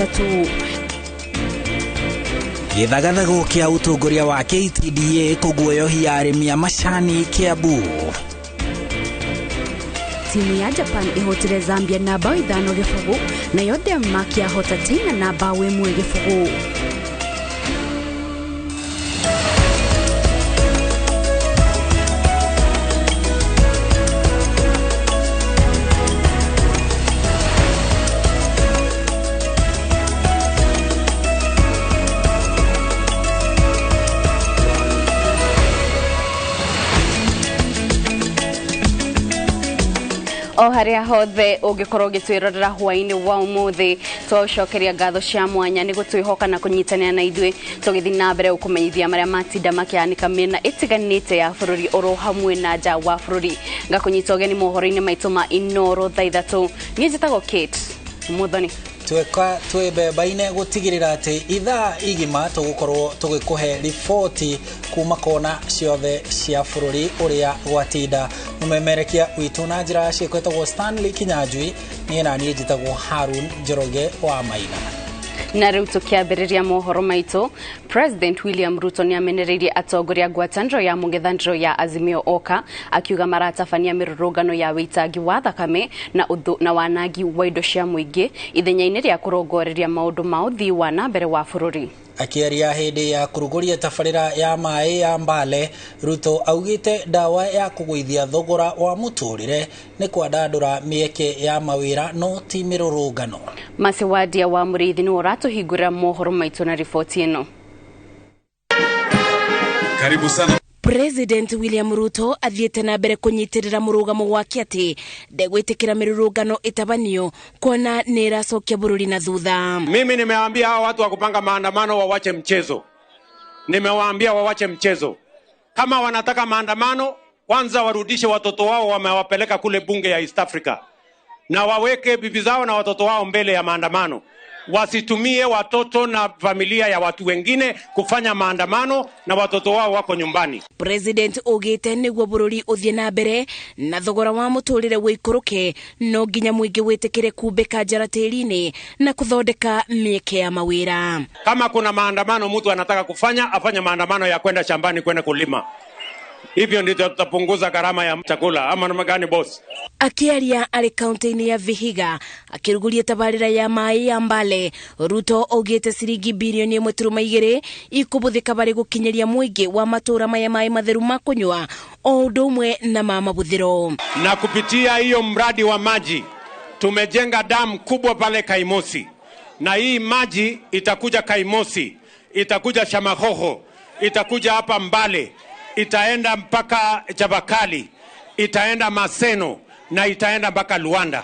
3. Gĩthagathago kĩa ũtongoria wa KTDA kũguoyohia arĩmi a macani Kiambu. Timu ya Japan ihotire Zambia na bao 5-0, nayo Denmark yahota China na bao 1-0. O harĩa hothe ũngĩkorwo ũgĩtwĩrorera hwaĩ-inĩ wa ũmũthĩ, twaũcokeria ngatho cia mwanya nĩ gũtwĩhoka na kũnyitanĩra na ithuĩ tũgĩthiĩ na mbere gũkũmenyithia marĩa matinda makĩhanĩka mĩena ĩtiganĩte ya bũrũri oro hamwe na nja wa bũrũri. Ngakũnyita ũgeni mohoro-inĩ maitũ ma Inooro thaa 3. Niĩ njĩtagwo Kate Muthoni. Tweka twĩmbemba-inĩ gũtigĩrĩra atĩ ithaa igima tũgũkorwo tũgĩkũhe riboti kuma kona ciothe cia bũrũri ũrĩa gwatinda. Mũmemerekia witũ na njĩra ya ciĩko etagwo Stanley Kinyanjui, niĩ na niĩ njĩtagwo Harun Njoroge wa Maina. Na rĩu tũkĩambĩrĩria mohoro maitũ, President William Ruto nĩamenereirie atongoria ngwatanĩro ya mũng'ethanĩro ya Azimio Oka, akiuga maratabania mĩrũrũngano ya wĩitangi wa thakame na ũthũ na wanangi wa indo cia mũingĩ ithenya-inĩ rĩa kũrongoreria maũndũ ma ũthii wa na mbere wa bũrũri. Akĩaria hĩndĩ ya kũrugũria tabarĩra ya maĩ ya Mbale, Ruto augĩte ndawa ya kũgũithia thogora wa mũtũrĩre nĩ kwandandũra mĩeke ya mawĩra no ti mĩrũrũngano. Masiwadia wa Mũrĩithi nĩwe ũratũhingũrĩra mohoro maitũ na riboti ĩno. Karibu sana. President William Ruto athiĩte na mbere kũnyitĩrĩra mũrũgamo wake atĩ ndegwĩtĩkĩra mĩrũrũngano ĩtabanio kuona nĩ ĩracokia bũrũri na thutha. Mimi nimewaambia hao watu wa kupanga maandamano wawache mchezo. Nimewaambia wawache mchezo. Kama wanataka maandamano, kwanza warudishe watoto wao wamewapeleka kule bunge ya East Africa. Na waweke bibi zao na watoto wao mbele ya maandamano. Wasitumie watoto na familia ya watu wengine kufanya maandamano na watoto wao wako nyumbani. President augĩte nĩguo bũrũri ũthiĩ na mbere na thogora wa mũtũrĩre ũikũrũke, no nginya mũingĩ wĩtĩkĩre kumbĩka njara tĩri-inĩ na kũthondeka mĩeke ya mawĩra. Kama kuna maandamano mtu anataka kufanya, afanye maandamano ya kwenda shambani kwenda kulima. Hivyo ndivyo tutapunguza gharama ya chakula. Ama namna gani boss? Akĩaria arĩ kaunti-inĩ ya Vihiga akĩrugũria tabarĩra ya maĩ ya Mbale, Ruto augĩte ciringi birioni 1.2 ikũbũthĩka barĩ gũkinyĩria mũingĩ wa matũũra maya maĩ matheru ma kũnyua o ũndũ ũmwe na ma mabuthĩro. Na kupitia hiyo mradi wa maji tumejenga damu kubwa pale Kaimosi, na hii maji itakuja Kaimosi, itakuja Shamahoho, itakuja hapa Mbale, itaenda mpaka Chavakali, itaenda Maseno na itaenda mpaka Luanda.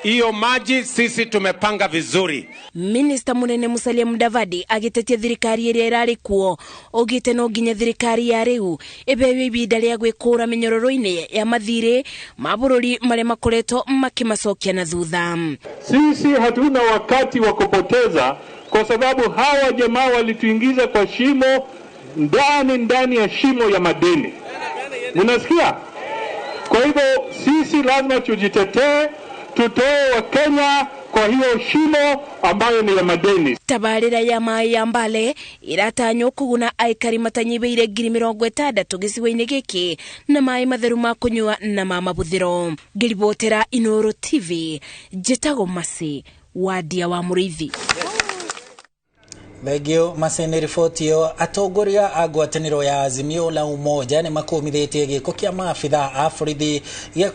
Hiyo maji sisi tumepanga vizuri. Minister munene Musalia Mudavadi agitetia thirikari ĩrĩa ĩrarĩ kuo, augĩte no nginya thirikari ya rĩu ĩbeo ibinda rĩa gwĩkũra mĩnyororo-inĩ ya mathirĩ ma bũrũri marĩa makoretwo makĩmacokia na thutha. Sisi hatuna wakati wa kupoteza kwa sababu hawa jamaa walituingiza kwa shimo ndani ya shimo ya madeni. Unasikia? Kwa hivyo sisi lazima tujitetee, tutoe wa Kenya kwa hiyo shimo ambayo ni ya madeni. Tabarĩra ya maĩ ya Mbale ĩratanywo kũguna aikari matanyihĩire 60,000 gĩcigo-inĩ gĩkĩ na maĩ matheru ma kũnyua na ma mabuthĩro. Ngĩribotera Inooro TV, njĩtagwo Masi Wadia wa Mũrĩithi. Thengio Masi nĩ riboti ĩyo. Atongoria a ngwatanĩro ya Azimio la Umoja nĩ makũmithĩtie gĩko kĩa maabitha a borithi gĩa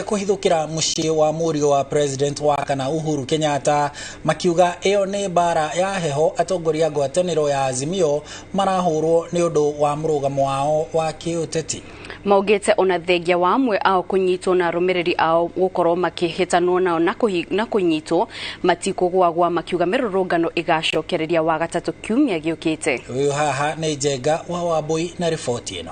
kũhithũkĩra mũciĩ wa mũriũ wa President wa kana Uhuru Kenyatta, makiuga ĩyo nĩ mbara ya heho. Atongoria a ngwatanĩro ya Azimio marahũrwo nĩ ũndũ wa mũrũgamo wao wa kĩũteti. Maugĩte ona thengia wa amwe ao kũnyitwo na arũmĩrĩri ao gũkorwo makĩhĩtanwo nao na kũnyitwo matikũgwagwa, makiuga mĩrũrũngano ĩgacokereria wa gatatũ kiumia gĩũkĩte. Ũyũ haha nĩ Njenga wa Wambui na riboti ĩno.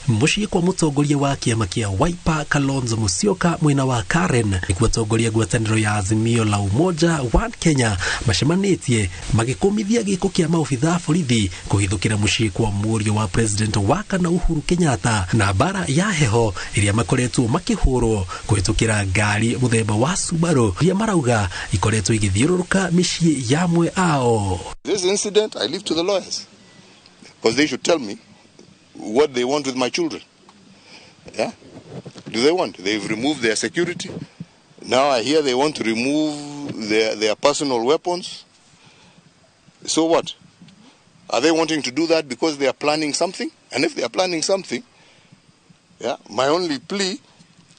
Mũciĩ kwa mũtongoria wa kĩama kĩa Wiper Kalonzo Musyoka mwena wa Karen nĩkuo atongoria ngwatanĩro ya Azimio la Umoja One Kenya macemanĩtie magĩkũmithia gĩko kĩa maobitha borithi kũhithũkĩra mũciĩ kwa mũriũ wa president wa kana Uhuru Kenyatta na mbara ya heho ĩrĩa makoretwo makĩhũrwo kũhĩtũkĩra ngari mũthemba wa Subaru iria marauga ikoretwo igĩthiũrũrũka mĩciĩ ya amwe ao. This incident I leave to the lawyers because they should tell me what they want with my children. Yeah? Do they want? They've removed their security. Now I hear they want to remove their personal weapons. So what? Are they wanting to do that because they are planning something? And if they are planning something, yeah, my only plea,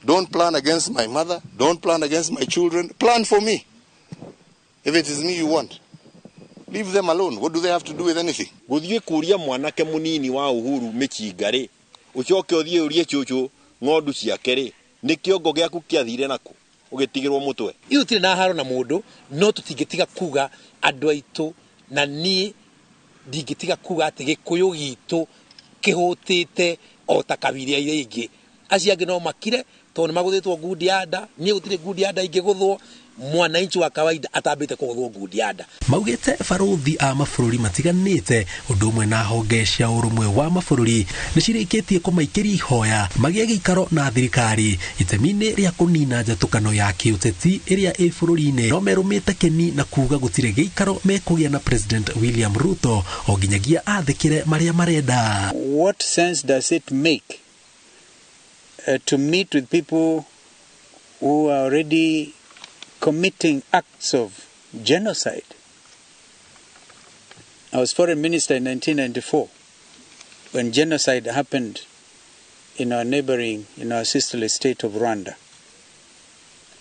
don't plan against my mother, don't plan against my children, plan for me. If it is me you want. Leave them alone. What do they have to do with anything? Guthie kuria mwanake munini wa Uhuru michinga ri, ucoke uthie urie cucu ng'ondu ciake ri, ni kiongo giaku kiathire naku ugitigirwo mutwe. Ithuĩ tũtirĩ na haro na mũndũ, no tũtingĩtiga kuga andũ aitũ, na niĩ ndingĩtiga kuga atĩ Gĩkũyũ gitũ kĩhũtĩte o ta kabira iria ingĩ. Acio angĩ no makire tondũ nĩmagũthĩtwo ngundi ya nda, niĩ gũtirĩ ngundi ya nda ingĩgũthwo. Mwananchi wa kawaida atambite kũgũthwo ngundi ya nda. Maugĩte barũthi a mabũrũri matiganĩte ũndũ ũmwe na honge cia ũrũmwe wa mabũrũri nĩcirĩkĩtie kũmaikĩria ihoya magĩe gĩikaro na thirikari itemi-inĩ rĩa kũnina njatũkano ya kĩũteti ĩrĩa ĩ bũrũri-inĩ, no merũmĩte kĩni na kuga gũtirĩ gĩikaro mekũgĩa na President William Ruto o nginyagia athĩkĩre marĩa marenda. What sense does it make to meet with people who are already committing acts of genocide? I was foreign minister in 1994 when genocide happened in our neighboring, in our sisterly state of Rwanda.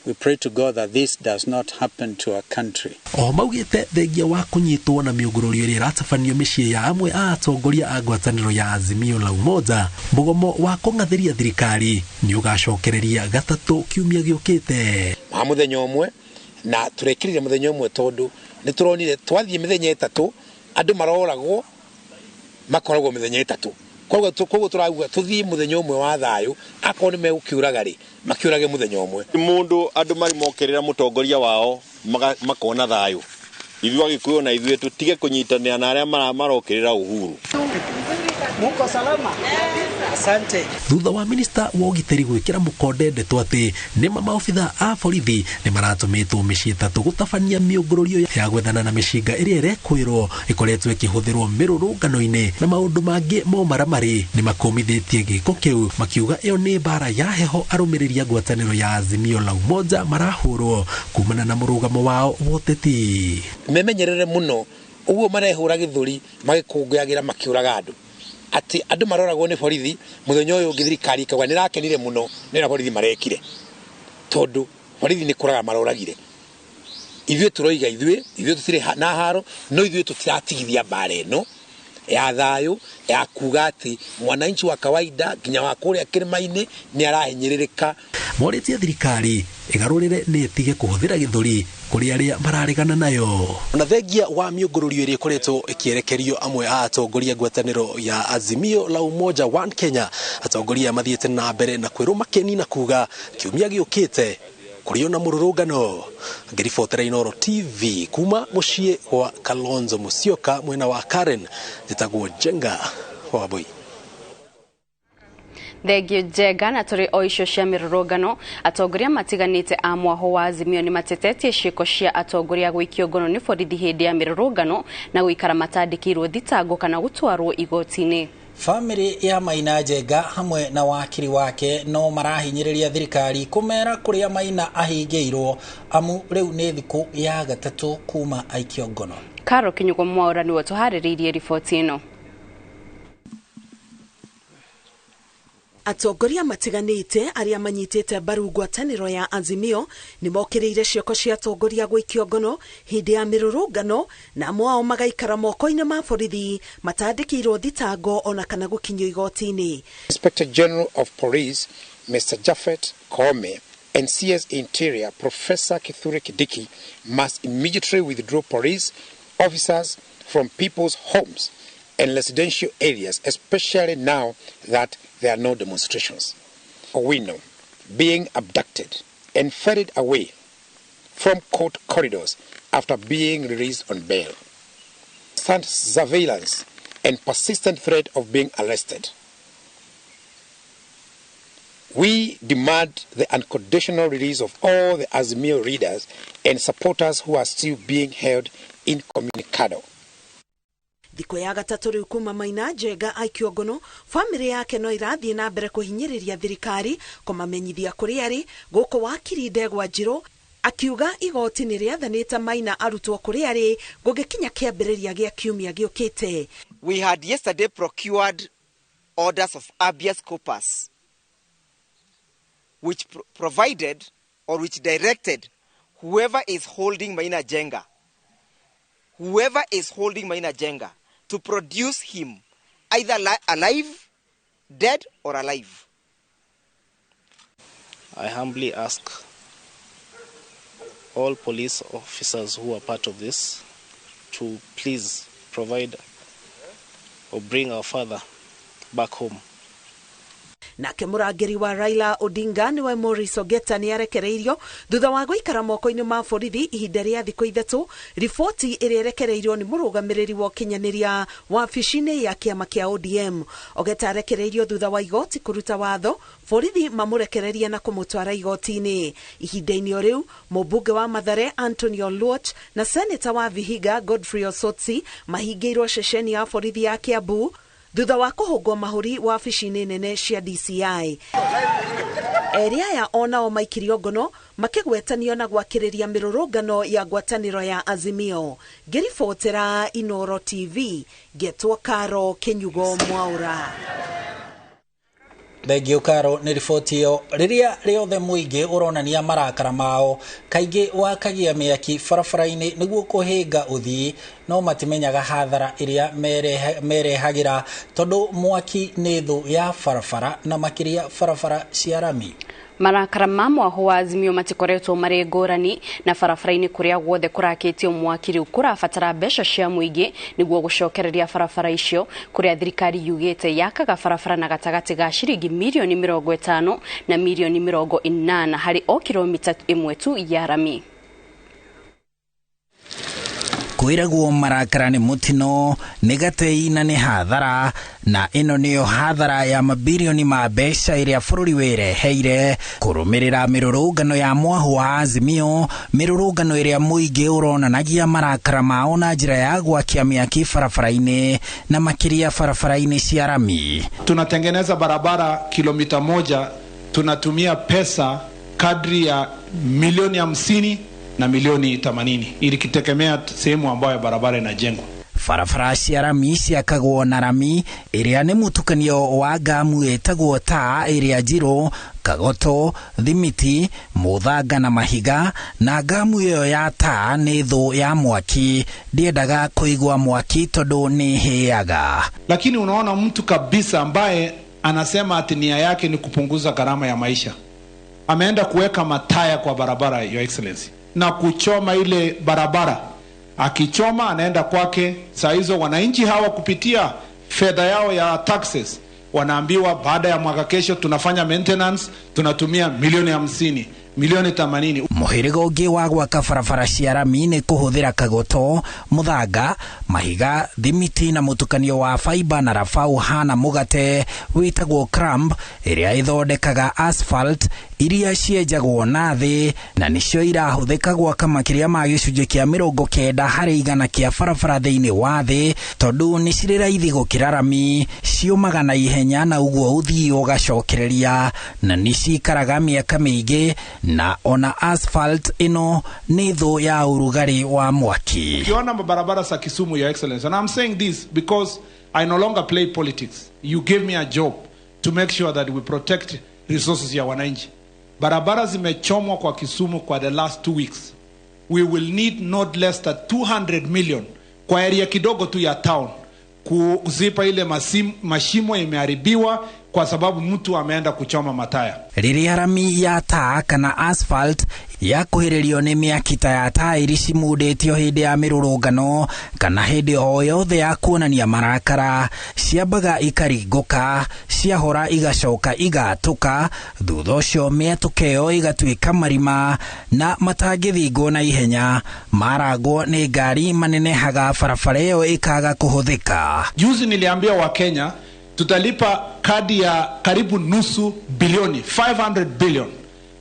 We pray to God that this does not happen to our country. O maugĩte thengia wa kũnyitwo na mĩũngũrũrio ĩrĩa ĩratabanio mĩciĩ ya amwe a atongoria a ngwatanĩro ya Azimio la Umoja, mũgomo wa kũng'athĩria thirikari nĩ ũgacokereria gatatũ kiumia gĩũkĩte. Ma mũthenya ũmwe na tũrekĩrire mũthenya ũmwe tondũ nĩ tũronire twathiĩ mĩthenya ĩtatũ andũ maroragwo makoragwo mĩthenya ĩtatũ. Koguo tũrauga tũthiĩ mũthenya ũmwe wa thayũ, akorwo nĩ megũkĩũraga rĩ, makĩũrage mũthenya ũmwe. Mũndũ andũ marĩ mokĩrĩra mũtongoria wao makona thayũ. Ithuĩ Agĩkũyũ na ithuĩ tũtige kũnyitanĩra na arĩa marokĩrĩra Uhuru. Muko salama? Asante. Thutha wa minista wa ũgitĩri gwĩkĩra mũkonde ndeto atĩ nĩma maobitha a borithi nĩ maratũmĩtwo mĩciĩ ĩtatũ gũtabania mĩũngũrũrio ya gwethana na mĩcinga ĩrĩa ĩrekwĩrwo ĩkoretwo ĩkĩhũthĩrwo mĩrũrũngano-inĩ na maũndũ mangĩ momaramarĩ, nĩ makũmithĩtie gĩko kĩu makiuga ĩyo nĩ mbara ya heho arũmĩrĩri a ngwatanĩro ya Azimio la Umoja marahũrwo kumana na mũrũgamo wao wa ũteti. Memenyerere mũno ũguo marehũra gĩthũri magĩkũngũyagĩra makĩũraga andũ, atĩ andũ maroragwo nĩ borithi mũthenya ũyũ ũngĩ thirikari ĩkauga nĩ ĩrakenire mũno nĩ ũrĩa borithi marekire, tondũ borithi nĩ kũraga maroragire. Ithuĩ tũroiga ithuĩ tũtirĩ na haro, no ithuĩ tũtiratigithia mbara ĩno ya thayũ ya kuga atĩ mwananchi wa kawaida nginya wa kũrĩa kĩrĩma-inĩ nĩ arahinyĩrĩrĩka. Morĩtie thirikari ĩgarũrĩre nĩ ĩtige kũhũthĩra gĩthũri kũrĩ arĩa mararegana nayo. Na thengia wa mĩũngũrũrio ĩrĩa ĩkoretwo ĩkĩerekerio amwe a atongoria ngwatanĩro ya Azimio la Umoja One Kenya, atongoria mathiĩte na mbere na kwĩrũma kĩni na kuga kiumia gĩũkĩte kũrĩ ona mũrũrũngano. Ngĩribotera Inooro TV kuma mũciĩ wa Kalonzo Musyoka mwena wa Karen, njĩtagwo Njenga Wambui. Thengio Njenga. Na tũrĩ o icio cia mĩrũrũngano, atongoria matiganĩte a mwaho wa Azimio nĩ matetetie ciĩko cia atongoria gũikio ngono nĩ borithi hĩndĩ ya mĩrũrũngano na gũikara matandĩkĩirwo thitango kana gũtwarwo igoti-inĩ. Famĩlĩ ya Maina Njenga hamwe na wakiri wake no marahinyĩrĩria thirikari kũmera kũrĩa Maina ahingĩirwo, amu rĩu nĩ thikũ ya gatatũ kuma aikio ngono. Karo Kinyugo Mwaura nĩwe tũharĩrĩirie riboti ĩno. Atongoria matiganĩte arĩa manyitĩte mbaru ngwatanĩro ya Azimio nĩ mokĩrĩire ciĩko cia atongoria gũikio ngono hĩndĩ ya mĩrũrũngano, na amwe ao magaikara moko-inĩ ma borithi matandĩkĩirwo thitango ona kana gũkinyio igoti-inĩ. Inspector General of Police Mr. Japhet Koome and CS Interior Professor Kithure Kindiki must immediately withdraw police officers from people's homes and residential areas, especially now that there are no demonstrations. Owino being abducted and ferried away from court corridors after being released on bail. Constant surveillance and persistent threat of being arrested. We demand the unconditional release of all the Azimio leaders and supporters who are still being held incommunicado. Thikũ ya gatatũ rĩu kuma Maina Njenga aikio ngono, bamĩrĩ yake no ĩrathiĩ na mbere kũhinyĩrĩria thirikari kũmamenyithia kũrĩa arĩ. Gũkũ wakiri Ndegwa Njirũ akiuga igoti nĩ rĩathanĩte Maina arutwo kũrĩa arĩ gũgĩkinya kĩambĩrĩria gĩa kiumia gĩũkĩte. We had yesterday procured orders of habeas corpus which provided or which directed whoever is holding Maina Njenga, whoever is holding Maina Njenga, to produce him either alive, dead or alive. I humbly ask all police officers who are part of this to please provide or bring our father back home. Nake mũrangĩri wa Raila Odinga nĩwe Maurice Ogeta nĩ arekereirio thutha wa gũikara moko-inĩ ma borithi ihinda rĩa thikũ ithatũ. Riboti ĩrĩa ĩrekereirio nĩ mũrũgamĩrĩri wa ũkinyanĩria wabici-inĩ ya kĩama kĩa ODM. Ogeta arekereirio thutha wa igoti kũruta watho borithi mamũrekereria na kũmũtwara igoti-inĩ. Ihinda-inĩ o rĩu mũmbunge wa Mathare Antonio Luoch na seneta wa Vihiga Godfrey Osotsi mahingĩirwo ceceni ya borithi ya Kiambu thutha wa kũhũngwo mahũri wabici-inĩ nene cia DCI. Erĩ aya onao maikirio ngono makĩgwetanio na gwakĩrĩria mĩrũrũngano ya ngwatanĩro ya Azimio. Ngĩribotera Inoro TV, ngetwo Karo Kinyugo Mwaura. Thengio Karo nĩ riboti ĩyo. Rĩrĩa rĩothe mũingĩ ũronania marakara mao kaingĩ wakagia mĩaki barabara-inĩ nĩguo kũhĩnga ũthii, no matimenyaga hathara ĩrĩa merehagĩra tondũ mwaki nĩ thũ ya barabara na makĩria barabara cia rami. Marakara ma mwaho wa Azimio matikoretwo marĩ ngũrani na barabara-inĩ kũrĩa guothe kũrakĩtio mwaki rĩu kũrabatara mbeca cia mũingĩ nĩguo gũcokereria barabara icio, kũrĩa thirikari yugĩte yakaga barabara na gatagatĩ ga ciringi mirioni 50 na mirioni 80 harĩ o kilomita ĩmwe tu ya rami. Kwĩragwo marakara nĩ mũtino, nĩ gatei na nĩ hathara, na ĩno nĩyo hathara ya mabirioni ma mbeca ĩrĩa bũrũri wĩreheire kũrũmĩrĩra mĩrũrũngano ya mwaho wa Azimio, mĩrũrũngano ĩrĩa mũingĩ ũronanagia marakara mao na njĩra ya gwakia mĩaki barabara-inĩ na makĩria barabara-inĩ cia rami. Tunatengeneza barabara kilomita 1, tunatumia pesa kadri ya milioni 50 na milioni 80 ili kitegemea sehemu ambayo barabara inajengwa. Barabara cia rami ciakagwo na rami ĩrĩa nĩ mũtukanio wa ngamu ĩtagwo taa ĩrĩa njirũ, kagoto, thimiti, mũthanga na mahiga, na ngamu ĩyo ya taa nĩ thũ ya mwaki, ndĩendaga kũigua mwaki tondũ nĩ hĩaga. Lakini unaona mtu kabisa ambaye anasema ati nia yake ni kupunguza gharama ya maisha, ameenda kuweka mataya kwa barabara, Your Excellency, na kuchoma ile barabara. Akichoma anaenda kwake. Saa hizo wananchi hawa kupitia fedha yao ya taxes wanaambiwa baada ya mwaka kesho tunafanya maintenance, tunatumia milioni 50, milioni 80. Mũhĩrĩga ũngĩ wa gwaka barabara cia rami nĩ kũhũthĩra kagoto, mũthanga, mahiga, thimiti na mũtukanio wa fiber na raba ũhana mũgate wĩtagwo cramp, ĩrĩa ĩthondekaga asphalt iria cienjagwo na thĩ na nĩcio irahũthĩka gwaka makĩria ma gĩcunjĩ kĩa 90 harĩ igana kĩa barabara thĩinĩ wa thĩ, tondũ nĩ cirĩ raithi gũkĩra rami, ciũmaga na ihenya na ũguo ũthii ũgacokereria, na nĩ cikaraga mĩaka mĩingĩ, na ona asphalt ĩno nĩ thũ ya ũrugarĩ wa mwaki. Ukiona barabara za Kisumu, Your Excellency, and I'm saying this because I no longer play politics. You gave me a job to make sure that we protect resources ya wananchi. Barabara zimechomwa kwa Kisumu kwa the last 2 weeks. We will need not less than 200 million kwa area kidogo tu ya town kuzipa ile mashimo imeharibiwa. kwa sababu mtu ameenda kuchoma mataya. Rĩrĩa rami ya taa kana asphalt yakuhĩrĩrio nĩ mĩaki ta ya tairi cimundĩtio hĩndĩ ya mĩrũrũngano kana hĩndĩ o yothe ya kuonania marakara, ciambaga ikaringũka, ciahora igacoka igatũka, thutha ũcio mĩatũka ĩyo ĩgatuĩka marima na matangĩthingwo na ihenya, marangwo nĩ ngari manenehaga barabara ĩyo ĩkaga kũhũthĩka. Juzi niliambia Wakenya tutalipa kadi ya karibu nusu bilioni, 500 billion,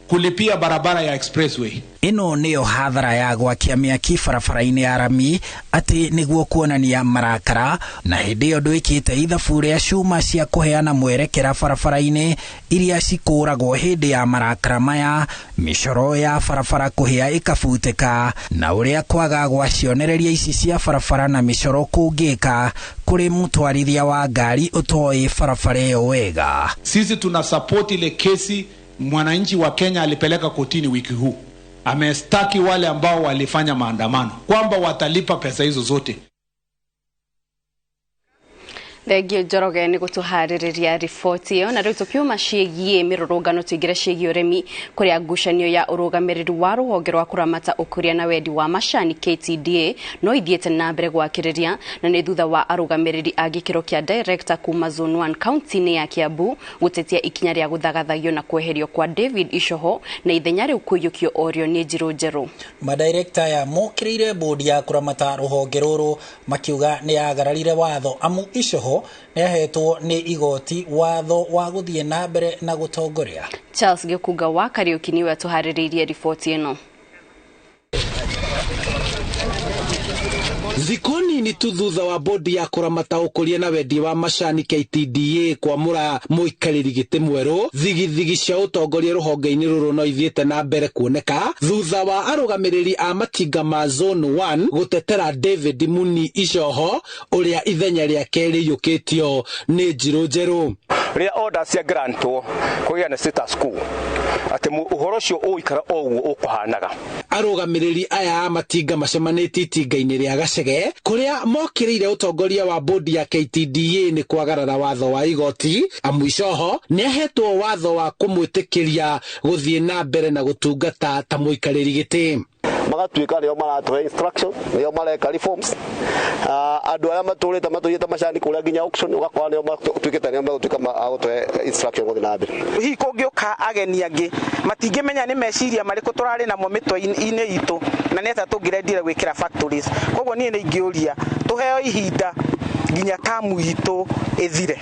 kulipia barabara ya expressway. Ĩno nĩyo hathara ya gwakia mĩaki barabara-inĩ ya rami atĩ nĩguo kuonania marakara, na hĩndĩ ĩyo ndwĩkĩte ithabu rĩa cuma cia kũheana mwerekera barabara-inĩ iria cikũragwo hĩndĩ ya marakara maya, mĩcoro ya barabara kũhĩa ĩkabutĩka, na ũrĩa kwaga gwa cionereria ici cia barabara na mĩcoro kũngĩka kũrĩ mũtwarithia wa ngari ũtoĩ barabara ĩyo wega. Sisi tuna support ile kesi mwananchi wa Kenya alipeleka kotini wiki huu. Amestaki wale ambao walifanya maandamano kwamba watalipa pesa hizo zote. Thengio Njoroge nĩ gũtũharĩrĩria riboti ĩyo. Na rĩu tũkiuma ciĩgiĩ mĩrũrũngano tũingĩre ciĩgiĩ ũrĩmi, kũrĩa ngucanio ya ũrũgamĩrĩri wa rũhonge rwa kũramata ũkũria na wendi wa macani KTDA no ithiĩte na mbere gwakĩrĩria, na nĩ thutha wa arũgamĩrĩri a gĩkĩro kĩa director kuma Zone 1 kaunti-inĩ ya Kiambu gũtetia ikinya rĩa gũthagathagio na kweherio kwa David Icoho na ithenya rĩu kũiyũkio orio nĩ njirũ njerũ. Madirekta ya mokĩrĩire bodi ya kũramata rũhonge rũrũ makiuga nĩ yagararire watho amu Icoho nĩahetwo nĩ igoti watho wa gũthiĩ na mbere na gũtongoria. Charles Gĩkunga wa Kariũki nĩwe atũharĩrĩirie riboti ĩno. Thikũ nini tu thutha wa bodi ya kũramata ũkũria na wendi wa macani KTDA kwamũra mũikarĩri gĩtĩ mwerũ, thigithigi cia ũtongoria rũhonge-inĩ rũrũ no ithiĩte na mbere kuoneka thutha wa arũgamĩrĩri a matinga ma Zone 1 gũtetera David Muni Icoho ũrĩa ithenya rĩake rĩiyũkĩtio nĩ njirũ njerũ. Rĩrĩa order cia grantwo kũgĩa na status quo atĩ ũhoro ũcio ũgũikara o ũguo ũkũhanaga. Arũgamĩrĩri aya a matinga macemanĩtie itinga-inĩ rĩa Gacege kũrĩa mokĩrĩire ũtongoria wa bodi ya KTDA nĩ kwagarara watho wa igoti, amu Icoho nĩahetwo watho wa kũmwĩtĩkĩria gũthiĩ na mbere na gũtungata ta mũikarĩri gĩtĩ. Magatuĩka nĩo maratũhe instruction, nĩo mareka reforms. Andũ arĩa matũrĩte matũiyĩte macani kũrĩa nginya auction ũgakora nĩo matuĩkĩte nĩo megũtuĩka a gũtũhe instruction gũthiĩ na mbere. Hihi kũngĩũka ageni angĩ matingĩmenya nĩ meciria marĩkũ tũrarĩ namo mĩtwe-inĩ itũ na nĩ atĩa tũngĩrendire gwĩkĩra factories. Koguo niĩ nĩ ingĩũria tũheo ihinda nginya tamu itũ ĩthire.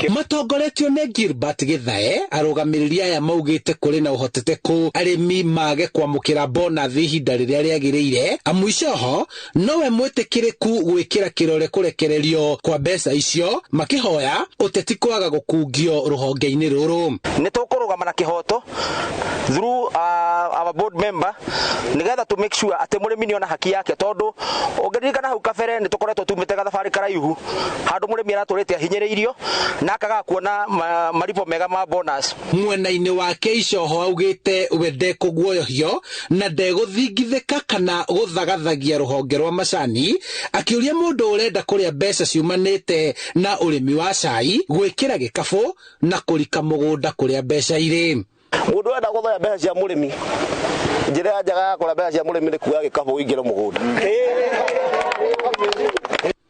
Matongoretio nĩ Gilbert Githae, arũgamĩrĩri aya maugĩte kũrĩ na ũhotekeku arĩmi mage kwamũkĩra bonathi ihinda rĩrĩa rĩagĩrĩire, amu Icoho nowe mwĩtĩkĩrĩku gwĩkĩra kĩrore kũrekererio kwa mbeca icio, makĩhoya ũteti kwaga gũkungio rũhonge-inĩ rũrũ. Nĩ tũkũrũgama na kĩhoto through our board member nĩgetha to make sure atĩ mũrĩmi nĩona haki yake, tondũ ũngĩririkana hau kabere nĩ tũkoretwo tumĩte gathabarĩ karaihu handũ mũrĩmi aratũrĩte ahinyĩrĩirio na akaga kuona maripo mega ma bonus. Mwena-inĩ wake Icoho augĩte we ndekũguoyohio na ndegũthingithĩka kana gũthagathagia rũhonge rwa macani, akĩũria mũndũ ũrenda kũrĩa mbeca ciumanĩte na ũrĩmi wa cai gwĩkĩra gĩkabũ na kũrika mũgũnda kũrĩa mbeca irĩ. Mũndũ ũrenda gũthoya mbeca cia mũrĩmi, njĩra njega ya kũrĩa mbeca cia mũrĩmi nĩ kuoya gĩkabũ ũingĩre mũgũnda.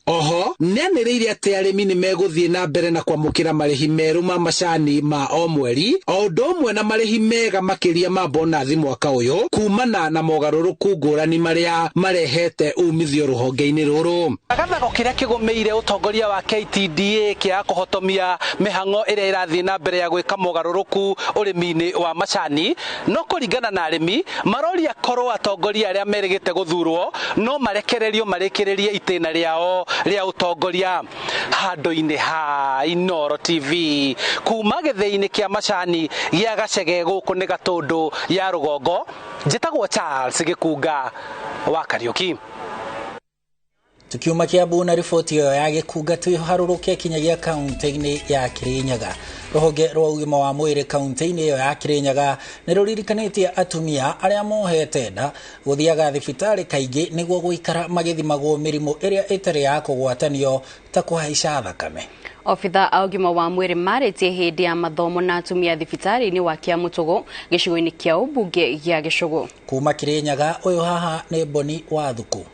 Oho nĩanĩrĩire atĩ arĩmi nĩ megũthiĩ na mbere na kwamũkĩra marĩhi merũ ma macani ma o mweri, o ũndũ ũmwe na marĩhi mega makĩria ma bonathi mwaka ũyũ kumana na mogarũrũku ngũrani marĩa marehete umithio rũhonge-inĩ rũrũ. Gathago kĩrĩa kĩgũmĩire ũtongoria wa KTDA kĩa kũhotomia mĩhang'o ĩrĩa ĩrathiĩ na mbere ya gwĩka mogarũrũku ũrĩmi-inĩ wa macani, no kũringana na arĩmi maroria korwo atongoria arĩa merĩgĩte gũthurwo no marekererio marĩkĩrĩrie itĩna rĩao rĩa ũtongoria. Handũ-inĩ ha Inooro TV kuma gĩthĩi-inĩ kĩa macani gĩa Gacege gũkũ nĩ Gatũndũ ya rũgongo, njĩtagwo Charles Gĩkunga wa Kariũki. Tukiuma Kiambu na riboti ĩyo ya Gĩkunga twĩharũrũke kinyagia kaunti-inĩ ya Kirinyaga. Rũhonge rwa ũgima wa mwĩrĩ kaunti-inĩ ĩyo ya Kirinyaga nĩ rũririkanĩtie atumia arĩa mohete nda gũthiaga thibitarĩ kaingĩ nĩguo gũikara magĩthimagwo mĩrimũ ĩrĩa ĩtarĩ ya kũgwatanio ta kũhaica thakame. Obitha a ũgima wa mwĩrĩ marĩtie hĩndĩ ya mathomo na atumia thibitarĩ-inĩ wa Kĩamũtũgũ gĩcigo-inĩ kĩa ũmbunge gĩa Gĩcũgũ. Kuma Kirinyaga ũyũ haha nĩ Boni wa Thuku.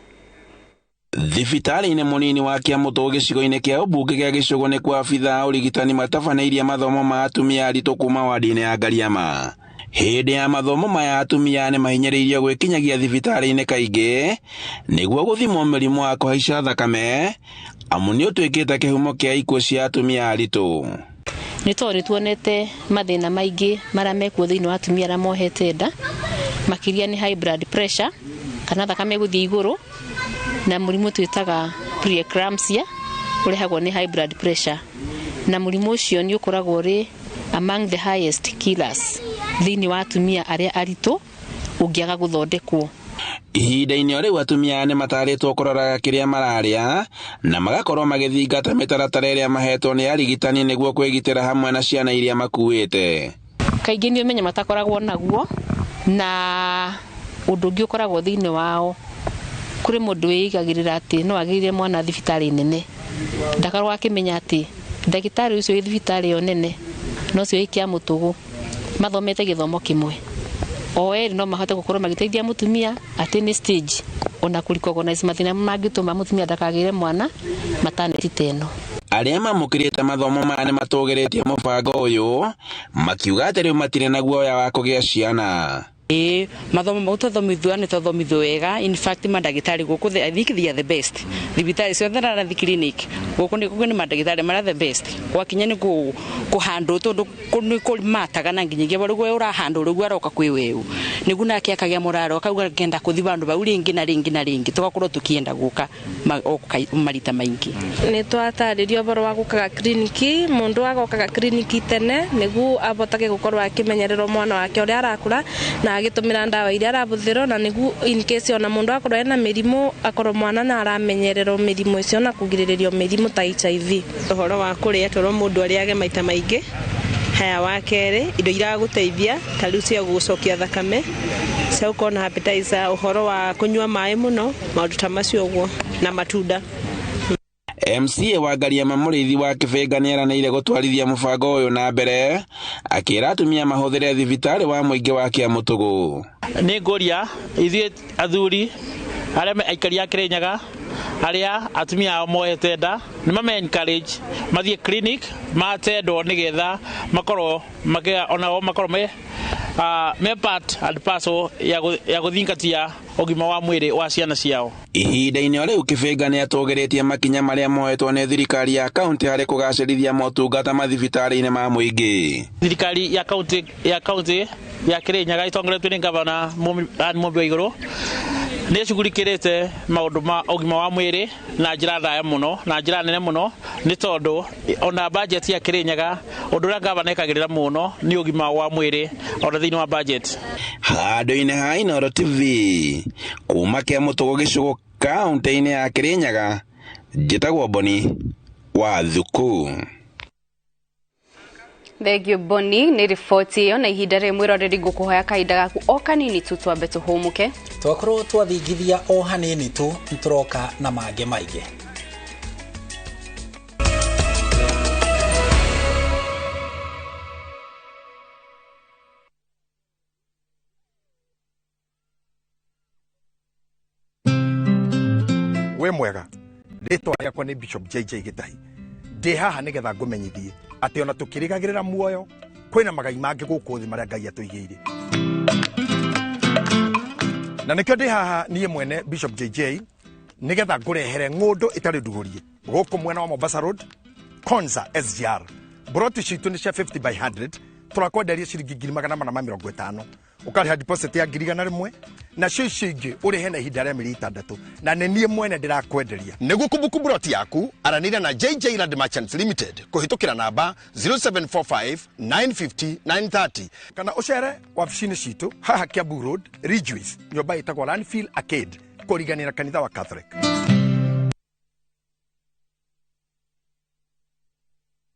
Thibitarĩ-inĩ mũnini wa Kĩamũtũgũ gĩcigo-inĩ kĩa ũmbunge gĩa Gĩcũgũ nĩkuo abitha a ũrigitani matabanĩirie mathomo ma atumia aritũ kuma wadi-inĩ ya Ngariama. Hĩndĩ ya mathomo maya atumia nĩ mahinyĩrĩirio gwĩkinyagia thibitarĩ-inĩ kaingĩ nĩguo gũthimwo mĩrimũ ya kũhaica thakame amu nĩ ũtuĩkĩte kĩhumo kĩa ikuũ cia atumia aritũ. Nĩ tondũ nĩ tuonete mathĩna maingĩ marĩa mekuo thĩinĩ wa atumia arĩa mohete nda, makĩria nĩ high blood pressure kana thakame gũthiĩ igũrũ, na mũrimũ twĩtaga preeclampsia ũrehagwo nĩ high blood pressure, na mũrimũ ũcio nĩ ũkoragwo ũrĩ among the highest killers thĩinĩ wa atumia arĩa aritũ ũngĩaga gũthondekwo. Ihinda-inĩ o rĩu atumia nĩ matarĩtwo kũroraga kĩrĩa mararĩa na magakorwo magĩthingata mĩtaratara ĩrĩa mahetwo nĩ arigitani nĩguo kwĩgitĩra hamwe na ciana iria makuĩte. Kaingĩ nĩ ũmenyo matakoragwo naguo, na ũndũ ũngĩ ũkoragwo thĩinĩ wao kũrĩ mũndũ wĩigagĩrĩra atĩ no agĩrĩre mwana thibitarĩ nene, ndakorwo akĩmenya atĩ ndagĩtarĩ ũcio wĩ thibitarĩ ĩyo nene na ũcio wĩ Kĩamũtũgũ mathomete gĩthomo kĩmwe, o erĩ no mahote gũkorwo magĩteithia mũtumia atĩ nĩ stage ona kũ recognize mathĩna mangĩtũma mũtumia ndakagĩre mwana maternity ta ĩno. Arĩa mamũkĩrĩte mathomo maya nĩ matũgĩrĩtie mũbango ũyũ makiuga atĩ rĩu matirĩ na guoya wa kũgĩa ciana. Ĩĩ, mathomo mau twathomithua nĩ twathomithio wega. In fact mandagĩtarĩ gũkũ I think they are the best. Thibitarĩ ciothe na the clinic gũkũ nĩ kũu nĩ mandagĩtarĩ marĩa the best. Gwakinya nĩ kũhandwo tondũ nĩ kũmataga na nginyagia rĩu we ũrahandwo rĩu aroka kwĩ weũ nĩguo nake akagĩa mũraro akauga ngenda kũthi vandũ vau rĩngĩ na rĩngĩ na rĩngĩ, tũgakorwo tũkĩenda gũka marita maingĩ. Nĩ twatarĩrio ũhoro wa gũkaga kliniki, mũndũ agokaga kliniki tene nĩguo abotage gũkorwo akĩmenyererwo mwana wake ũrĩa arakũra na agĩtũmĩra ndawa iria arabũthĩrwo, na nĩguo in case ona mũndũ akorwo ena mĩrimũ akorwo mwana na aramenyererwo mĩrimũ icio na kũgirĩrĩrio mĩrimũ ta HIV. Ũhoro wa kũrĩa toro mũndũ arĩage maita maingĩ. Haya wa kerĩ, indo iragũteithia ta rĩu cia gũcokia thakame, cia gũkorwo na appetizer, ũhoro wa kũnyua maĩ mũno, maũndũ ta macio ũguo, na matunda. MCA wa Ngariama Mũrĩithi wa Kĩbĩnga nĩeranĩire gũtwarithia mũbango ũyũ na mbere, akĩra atumia mahũthĩre thibitarĩ wa mũingĩ wa Kĩamũtũgũ. Nĩ ngũria ithuĩ athuri arĩa aikari a Kĩrĩnyaga arĩa atumia ao mohete nda nĩ mame encourage mathiĩ clinic matendwo nĩgetha makorwo onao makorwo me part and parcel ya gũthingatia ũgima wa mwĩrĩ wa ciana ciao. Ihinda-inĩ o rĩu Kĩbĩnga nĩatũgĩrĩtie makinya marĩa moetwo nĩ thirikari ya kaunti harĩ kũgacĩrithia motungata mathibitarĩ-inĩ ma mũingĩ. Thirikari ya kaunti ya Kĩrĩnyaga ĩtongoretio nĩ gavana Anne Mumbi Waiguru nĩ ĩcugurikĩrĩte maũndũ ma ũgima wa mwĩrĩ na njĩra ndaya mũno na njĩra nene mũno, nĩ tondũ ona budget ya Kĩrĩnyaga ũndũ ũrĩa gavana ekagĩrĩra mũno nĩ ũgima wa mwĩrĩ ona thĩinĩ wa budget. Handũ-inĩ ha Inooro TV kuma Kĩamũtũgũ Gĩcũgũ kaunti-inĩ ya Kĩrĩnyaga, njĩtagwo Boni wa Thuku. Thank you Boni nĩ riboti ĩyo, na ihinda rĩmwe mwĩroreri ngũkũhoya kahinda gaku o kanini tu twambe tũhũmũke. Twakorwo twathingithia o hanini tu nĩtũroka na mangĩ maingĩ. We mwega, rĩtwa rĩakwa nĩ Bishop JJ Gĩtahi. Ndĩ haha nĩgetha ngũmenyithie atĩ ona tũkĩrĩgagĩrĩra muoyo kwĩna magai mangĩ gũkũ thĩ marĩa Ngai atũigĩire. Na nĩkĩo ndĩ haha niĩ mwene Bishop JJ nĩgetha ngũrehere ng'ũndũ ĩtarĩ ndugũrie gũkũ mwena wa Mombasa Road, Konza SGR. Broti citũ nĩ cia 50 by 100, tũrakwenderia ciringi 450,000. Ũkarĩha deposit ya 100,000 nacio icio ingĩ ũrĩhe na ihinda rĩa mĩeri 6, na nĩ niĩ mwene ndĩrakwenderia. Nĩguo kumbuku broti yaku aranĩria na JJ Land Merchants Limited kũhĩtũkĩra namba 0745 950 930 kana ũcere wabici-inĩ citũ haha Kiambu Road, Ridgeways, nyũmba ĩtagwo Landfill Arcade kũriganĩra kanitha wa Catholic.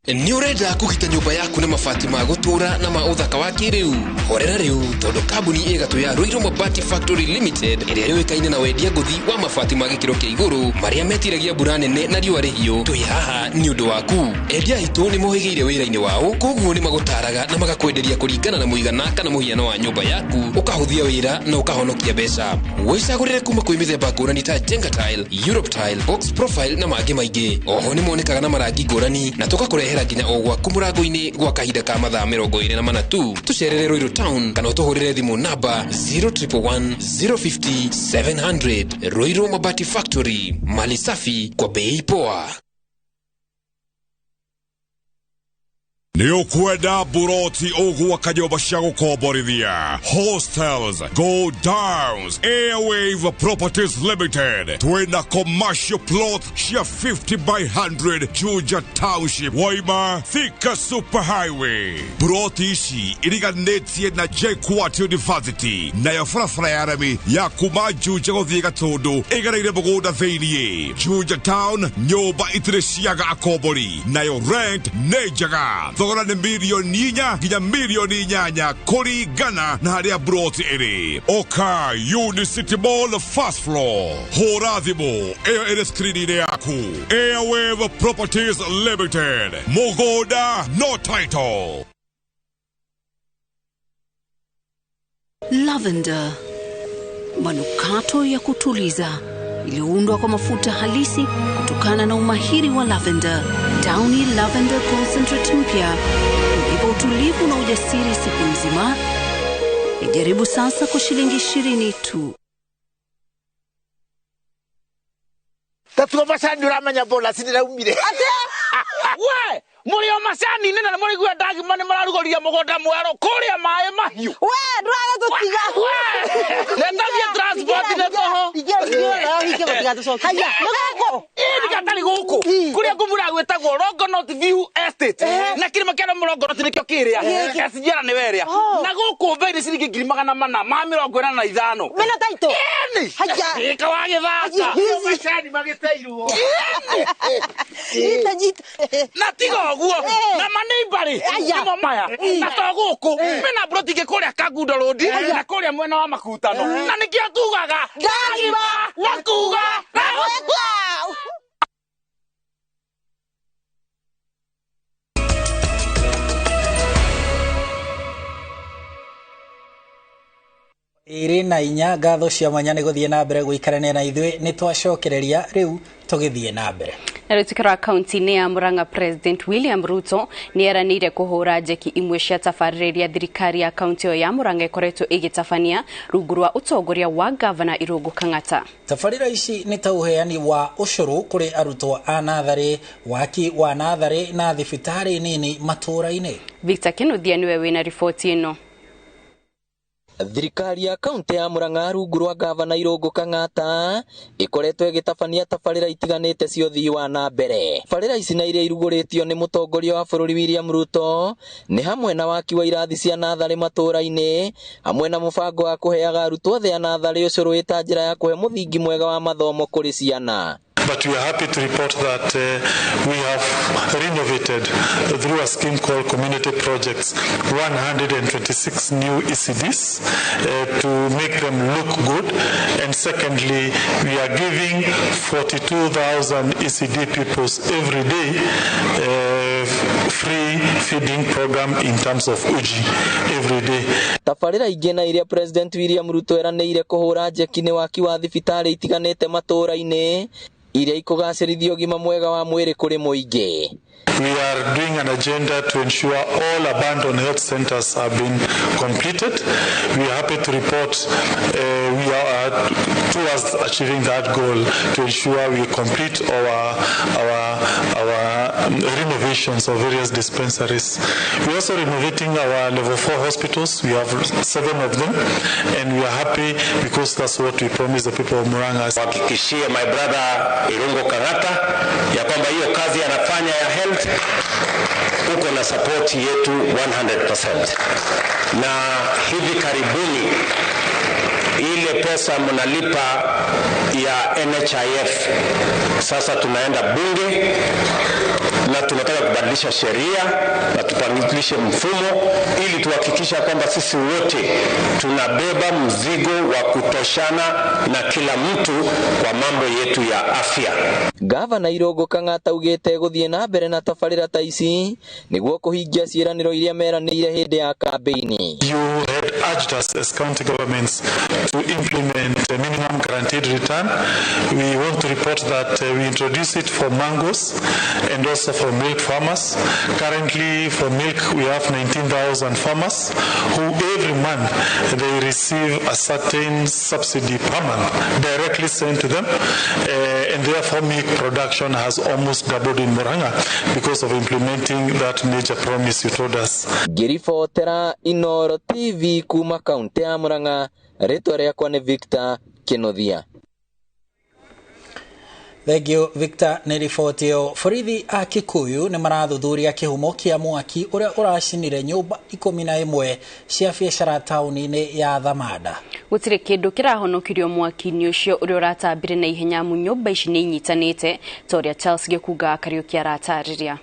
Nĩ ũrenda kũgita nyũmba yaku na mabati ma gũtũũra na ma ũthaka wa kĩrĩu? Horera rĩu tondũ kambuni ĩgatũ ya Ruiru Mabati Factory Limited ĩrĩa yũĩkaine na wendia ngũthi wa mabati ma gĩkĩro kĩa igũrũ marĩa metiragia mbura nene na riũa rĩhiũ, twĩ haha nĩ ũndũ waku. Endia aitũ nĩ mohĩgĩire wĩra-inĩ wao, koguo nĩ magũtaraga na magakwenderia kũringana na mũigana kana mũhiano wa nyũmba yaku, ũkahũthia wĩra na ũkahonokia mbeca. Wĩcagũrĩre kuma kwĩ mĩthemba ngũrani ta Jenga Tile, Europe Tile, Box Profile na mangĩ maingĩ. Oho nĩ monekaga na marangi ngũrani na tũgakũrehera nginya o gwaku mũrango-inĩ gwa kahinda ka mathaa 24 tu. Tũcerere Ruiru Town kana ũtũhũrĩre thimũ namba 0111 050 700. Ruiru Mabati Factory, mali safi kwa bei poa. Nĩ ũkwenda buroti ũgwaka nyũmba cia gũkomborithia, hostels, go downs, Airwave Properties Limited twĩna commercial plot cia 50 by 100 Juja Township, Waima, Thika Super Highway. Buroti ici iriganĩtie na JKUAT University, nayo barabara ya rami ya kuma Juja gũthiĩ Gatũndũ ĩgereire mũgũnda thĩiniĩ. Juja Town, nyũmba itirĩ ciaga akombori, nayo rent nĩ njega. Thogora nĩ milioni 4 nginya milioni 8 kũringana na harĩa broti ĩrĩ. Oka Unicity Mall first floor, hũra thimũ ĩyo ĩrĩ screen-inĩ yaku. Airwave Properties Limited, mũgũnda no title. Lavender, manukato ya kutuliza iliyoundwa kwa mafuta halisi kutokana na umahiri wa lavender. Downy Lavender Concentrate mpya unipa utulivu na ujasiri siku nzima. Ijaribu sasa kwa shilingi 20 tu. Tatuo macani ũramenya bonus nĩraumire. We mũrĩ o macani-inĩ na mũraigua ndagima nĩ mararugũria mũgũnda mwerũ kũrĩa maĩ mahiũ. We ndũraga tũtiga. Nĩtathiĩ transport nĩ tũhũ. Haya, nĩ gũkũ. Ĩĩ nĩ gatarĩ gũkũ. Kũrĩa ngũmura gwĩtagwo Longonot View Estate. Na kĩrĩma kĩa Longonot nĩkĩo kĩrĩa. SGR nĩ werĩa. Na gũkũ bei nĩ ciringi 485,000. Mena taito. Ĩni. Haya. Ĩka wa gĩthaka. Macani magĩteirwo. Nyita nyita. Na tiga ũguo na maneimbari nĩmo maya na to gũkũ mena broti ingĩ kũrĩa Kangundo Road na kũrĩa mwena wa Makutano na nĩkĩo tugaga ndagima na kuga na gwĩka. Ĩrĩ na inya ngatho cia mwanya nĩ gũthiĩ na mbere gũikarania na ithuĩ, nĩ twacokereria rĩu tũgĩthiĩ na mbere. Na rĩu tukĩrora kaunti-inĩ ya Murang'a, President William Ruto nĩ eranĩire kũhũra njeki imwe cia tabarĩra iria thirikari ya kaunti ĩyo ya Murang'a ĩkoretwo ĩgĩtabania rungu rwa ũtongoria wa Gavana Irũngũ Kang'ata. Tabarĩra ici nĩ ta ũheani wa ũcũrũ kũrĩ arutwo a natharĩ, waki wa natharĩ na thibitarĩ nini matũũra-inĩ. Victor Kinuthia nĩwe wĩna riboti ĩno. Thirikari ya kaunti ya Murang'a rungu rwa Gavana Irũngũ Kang'ata ĩkoretwo ĩgĩtabania tabarĩra itiganĩte cia ũthii wa na mbere. Tabarĩra ici na iria irugũrĩtio nĩ mũtongoria wa bũrũri William Ruto nĩ hamwe na waki wa irathi cia natharĩ matũũra-inĩ, hamwe na mũbango wa kũheaga arutwo othe a natharĩ ũcũrũ ĩta njĩra ya kũhe mũthingi mwega wa mathomo kũrĩ ciana. But we are happy to report that we have renovated through a scheme called Community Projects 126 new ECDs to make them look good. And secondly, we are giving 42,000 ECD pupils every day free feeding program in terms of uji every day. Tabarĩra ingĩ na iria President William Ruto eranĩire kũhũra njeki nĩ waki wa thibitarĩ itiganĩte matũũra-inĩ iria ikũgacĩrithia ũgima mwega wa mwĩrĩ kũrĩ mũingĩ. We are doing an agenda to ensure all abandoned health centers have been completed. We are happy to report we are towards achieving that goal to ensure we complete our renovations of various dispensaries. We are also renovating our level 4 hospitals. We have 7 of them, and we are happy because that's what we promised the people of Murang'a. Hakikishie my brother Irungo Kang'ata ya kwamba hiyo kazi anafanya ya health uko na support yetu 100%. Na hivi karibuni ile pesa mnalipa ya NHIF, sasa tunaenda bunge Na tunataka kubadilisha sheria na tubadilishe mfumo ili tuhakikisha kwamba sisi wote tunabeba mzigo wa kutoshana na kila mtu kwa mambo yetu ya afya. Gavana Irungu Kang'ata augĩte gũthiĩ na mbere na tabarĩra ta ici nĩguo kũhingia ciĩranĩro iria meranĩire hĩndĩ ya kambĩini. You had urged us as county governments to implement a minimum guaranteed return. We want to report that we introduced it for mangoes and also for milk farmers. Currently for milk we have 19,000 farmers who every month they receive a certain subsidy per month directly sent to them, and therefore milk production has almost doubled in Murang'a because of implementing that major promise you told us. Ngĩribotera Inooro TV kuma kaunti ya Murang'a, rĩtwa rĩakwa nĩ Victor Kĩnuthia. Thank you Victor nĩ riboti ĩyo. Borithi a Kikuyu nĩ marathuthuria kĩhumo kĩa mwaki ũrĩa ũracinire nyũmba 11 cia biacara taũni-inĩ ya Thamanda. Gũtirĩ kĩndũ kĩrahonokirio mwaki-inĩ ũcio ũrĩa ũratambire na ihenya amu nyũmba ici nĩ inyitanĩte ta ũrĩa Charles Gĩkunga Kariũki aratarĩria.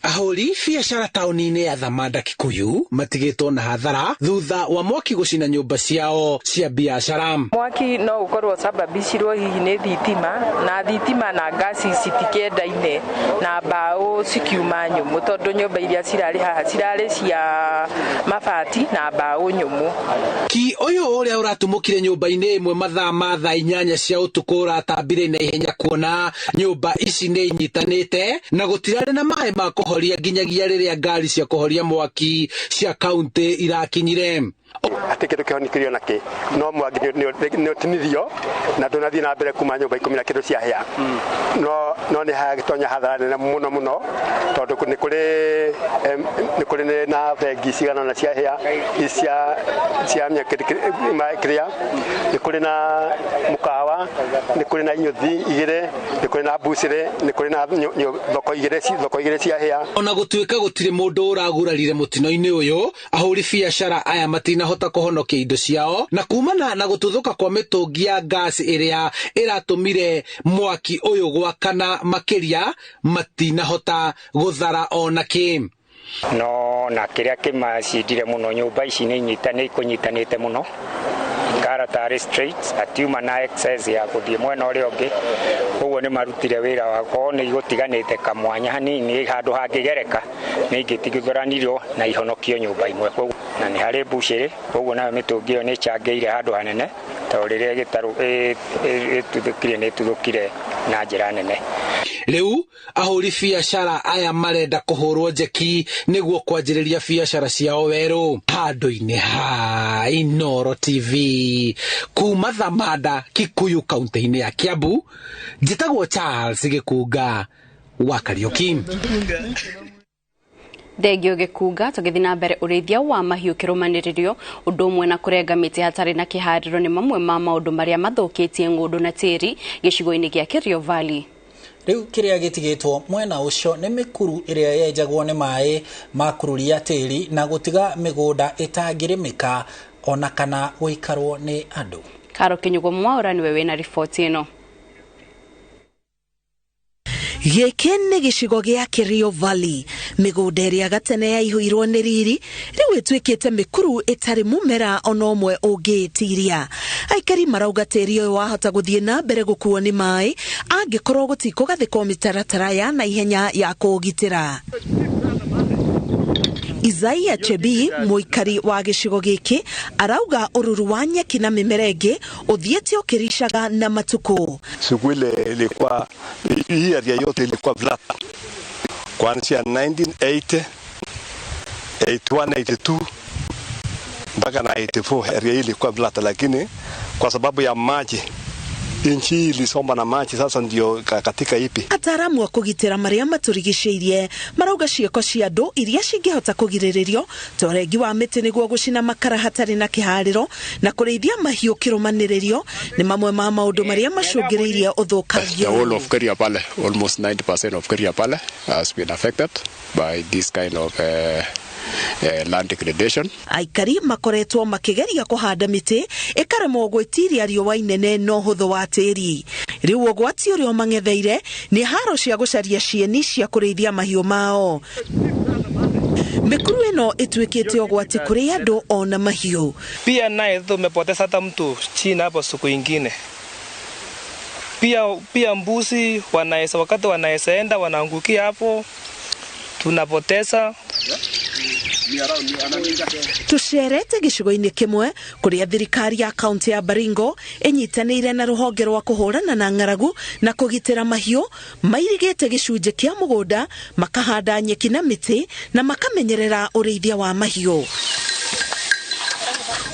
Ahũri biacara taũni-inĩ ya Thamanda Kikuyu matigĩtwo na hathara thutha wa mwaki gũcina nyũmba ciao cia biacara. Mwaki no ũkorwo ũcababicirwo hihi nĩ thitima, na thitima na ngasi citikĩendaine na mbaũ cikiuma nyũmũ, tondũ nyũmba iria cirarĩ haha cirarĩ cia mabati na mbaũ nyũmũ. Ki ũyũ ũrĩa ũratumũkire nyũmba-inĩ ĩmwe mathaa ma thaa 8 cia ũtukũ ũratambire na ihenya kuona nyũmba ici nĩ inyitanĩte na gũtirarĩ na maĩ ma kũhoria nginyagia rĩrĩa ngari cia kũhoria mwaki cia kaunti irakinyire. Atĩ kĩndũ kĩhonikirio nakĩ no mwaki nĩ ũtinithio na ndũnathiĩ na mbere kuma nyũmba 10 na kĩndũ ciahĩa, no nĩ hagĩtonya hathara nene mũno mũno tondũ nĩ kũrĩ na bengi cigana ũna ciahĩa cia kĩrĩa, nĩ kũrĩ na mũkawa, nĩ kũrĩ na inyũthi igĩrĩ, nĩ kũrĩ na mbucĩrĩ, nĩ kũrĩ na thoko igĩrĩ ciahĩa. Ona gũtuĩka gũtirĩ mũndũ ũragurarire mũtino-inĩ ũyũ, ahũri biacara aya matinahota kũhonokia indo ciao na kumana na gũtuthũka kwa mĩtũngi ya ngasi ĩrĩa ĩratũmire mwaki ũyũ gwakana makĩria, matinahota gũthara ona kĩ. No na kĩrĩa kĩmacindire mũno nyũmba ici nĩ ikũnyitanĩte mũno, ikara tarĩ straight atiuma na excess ya gũthiĩ mwena ũrĩa ũngĩ, ũguo nĩ marutire wĩra wakwa nĩ igũtiganĩte kamwanya hanini handũ hangĩgereka nĩ ingĩtigithũranirio na ihonokio nyũmba imwe, na nĩ harĩ mbucĩrĩ, ũguo nayo mĩtũngi ĩyo nĩ ĩcangĩire handũ hanene tondũ rĩrĩa gĩtarũ ĩtuthũkire nĩ ĩtuthũkire na njĩra nene. Rĩu ahũri biacara aya marenda kũhũrwo njeki nĩguo kwanjĩrĩria biacara ciao werũ. Handũ-inĩ ha Inooro TV kuma Thamanda Kikuyu kaunti-inĩ ya Kiambu, njĩtagwo Charles Gĩkunga wa Kariũki. Thengio Gĩkunga. Tũgĩthiĩ na mbere, ũrĩithia wa mahiũ kĩrũmanĩrĩrio ũndũ ũmwe na kũrenga mĩtĩ hatarĩ na kĩharĩro nĩ mamwe ma maũndũ marĩa mathũkĩtie ng'ũndũ na tĩri gĩcigo-inĩ gĩa Kerio Valley. Rĩu kĩrĩa gĩtigĩtwo mwena ũcio nĩ mĩkuru ĩrĩa yenjagwo nĩ maĩ ma kururia tĩri na gũtiga mĩgũnda ĩtangĩrĩmĩka ona kana gũikarwo nĩ andũ. Karo Kĩnyugo Mwaura nĩwe wĩna riboti ĩno. Gĩkĩ nĩ gĩcigo gĩa Kerio Valley, mĩgũnda ĩrĩa gatene yaihũirwo nĩ riri rĩu ĩtuĩkĩte mĩkuru ĩtarĩ mũmera ona ũmwe ũngĩĩtiria. Aikari marauga tĩri ũyũ wahota gũthiĩ na mbere gũkuo nĩ maĩ angĩkorwo gũtikũgathĩkwo mĩtaratara ya naihenya ya kũũgitĩra. Isaiah Chebi, mũikari wa gĩcigo gĩkĩ, arauga ũruru wa nyeki na mĩmera ĩngĩ ũthiĩte ũkĩricaga na matukũ. Siku ile ilikuwa hii area yote ilikuwa flat kuanzia 1980, 81, 82 mpaka na 84 area hii ilikuwa flat, lakini kwa sababu ya maji nchi ilisomba na maji, sasa ndio katika ipi. Ataaramu a kũgitĩra marĩa matũrigicĩirie marauga ciĩko cia andũ iria cingĩhota kũgirĩrĩrio ta ũrengi wa mĩtĩ nĩguo gũcina makara hatarĩ na kĩharĩro na kũrĩithia mahiũ kĩrũmanĩrĩrio nĩ mamwe ma maũndũ marĩa macũngĩrĩirie ũthũkangia. The whole of Kerio Valley, almost 90% of Kerio Valley has been affected by this kind of land degradation. Aikari makoretwo makigeria kuhanda miti ikaremwo gwitiria riũa inene na ũhũthũ wa tĩri. Rĩu ũgwati ũrĩa ũmang'etheire nĩ haro cia gũcaria cieni cia kũrĩithia mahiũ mao. Mĩkuru ĩno ĩtuĩkĩte ũgwati kũrĩ andũ ona mahiũ. Pia naye tumepoteza hata mtu chini hapo siku ingine. Pia mbuzi wanaweza, wakati wanaweza enda wanaangukia hapo, tunapoteza. Tucerete gĩcigo-inĩ kĩmwe kũrĩa thirikari ya kaunti ya Baringo ĩnyitanĩire na rũhonge rwa kũhũrana na ng'aragu na kũgitĩra mahiũ mairigĩte gĩcunjĩ kĩa mũgũnda, makahanda nyeki na mĩtĩ na makamenyerera ũrĩithia wa mahiũ.